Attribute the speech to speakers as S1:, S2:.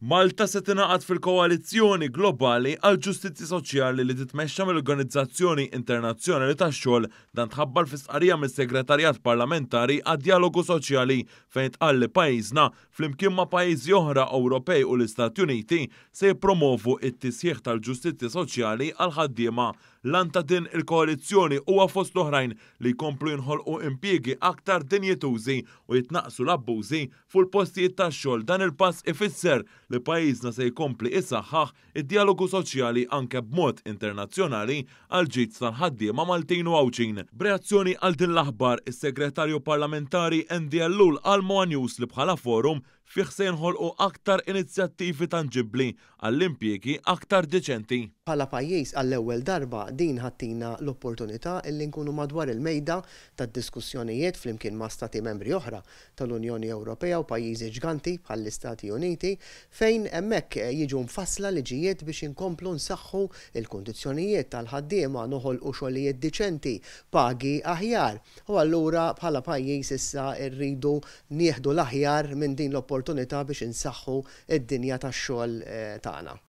S1: Malta se tingħaqad fil-Koalizzjoni Globali għall-Ġustizzja Soċjali li titmexxa mill-Organizzazzjoni Internazzjonali tax-Xogħol. Dan tħabbar fi stqarrija mis-Segretarjat Parlamentari għad-Djalogu Soċjali fejn tqal li pajjiżna, flimkien ma' pajjiżi oħra Ewropej u l-Istati Uniti, se jippromovu t-tisħiħ tal-ġustizzja soċjali għall-ħaddiema. L-għan ta' din il-koalizzjoni huwa fost l-oħrajn li jkomplu jinħolqu impjiegi aktar dinjitużi u jitnaqqsu l-abbużi fuq il-postijiet tax-xogħol. Dan il-pass ifisser li pajjiżna se jkompli isaħħaħ id-djalogu soċjali anke b'mod internazzjonali għall-ġid tal-ħaddiema Maltin u Għawdxin. B'reazzjoni għal din l-aħbar, is-Segretarju Parlamentari Andy Ellul qal ma' one News li bħala forum fih se jinħolqu aktar inizjattivi tanġibbli għall-impjiegi aktar diċenti.
S2: Bħala pajjiż għall-ewwel darba din ħa ttina l-opportunità illi nkunu madwar il-mejda tad-diskussjonijiet flimkien ma' Stati Membri oħra tal-Unjoni Ewropea u pajjiżi ġganti bħall-Istati Uniti fejn hemmhekk jiġu mfassla liġijiet biex inkomplu nsaħħu l-kundizzjonijiet tal-ħaddiema, noħolqu xogħlijiet diċenti, pagi aħjar. U allura bħala pajjiż issa rridu nieħdu l-aħjar minn din l-opportunità biex insaħħu d-dinja tax-xogħol tagħna.